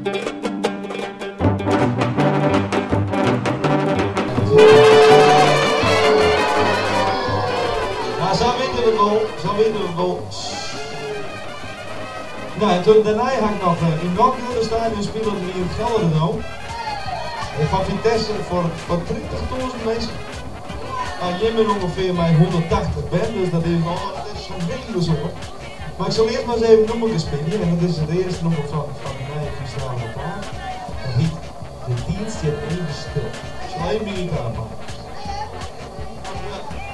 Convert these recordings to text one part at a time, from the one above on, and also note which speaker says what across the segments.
Speaker 1: Maar sa witte we it wol, sa witte we it wol. Nou, en toen, dêrnei ha ik noch yn Dokkum stadion spile, dat wie yn it Gelredome. En fan Vitesse foar, foar 30.000 minsken. Nou, jim binne ûngefear mei 180 bern, dus dat is, oh, dat is in hiele soad. Mar ik sil earst mar ris even nûmerke spylje en dat is it earste nûmer fan de nije Frysktalige plaat. Dat hyt De tiid stiet even stil. Ik sil even myn gitaar pakke.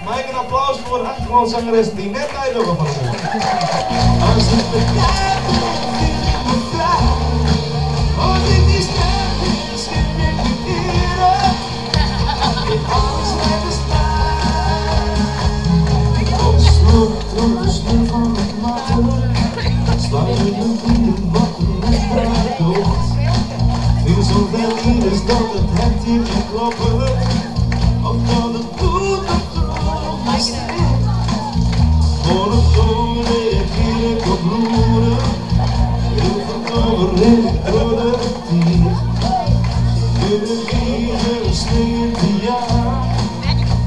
Speaker 1: Mei ik in applaus foar de achtergrûnsangeressen dy't net meidogge fan 'e moarn. As ik betiid bin, fiel ik my frij. As ik dy stem hear, skip ik myn eare. En alles neffens my. Opslûpt troch de sneon fan de matte, Sluimerend yn de watten net waar docht. Fiel soms net iens dat it hert yn my kloppet, of dat it bloed noch troch my streamt. Monotoon reagear ik op lûden, hiel fertovere rin ik troch de tiid. Bin in wizere sneon te jaan,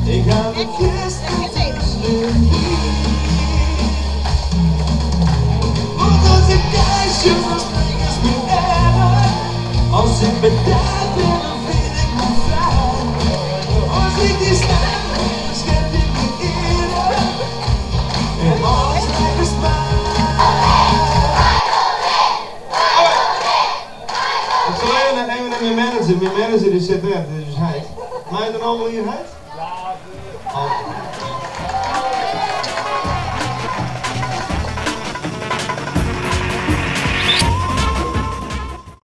Speaker 1: ik ha it gisteren dus min Want as ik dy sjoch, dan springe myn eagen. As ik by dy bin, dan fiel ik my frij. As ik dy stem hear, skep ik myn eare. En alles neffens my. Ik sil even, even nei myn manager. Myn manager dy sit dêr, dat is ús heit. Mei it der no wol ien heit?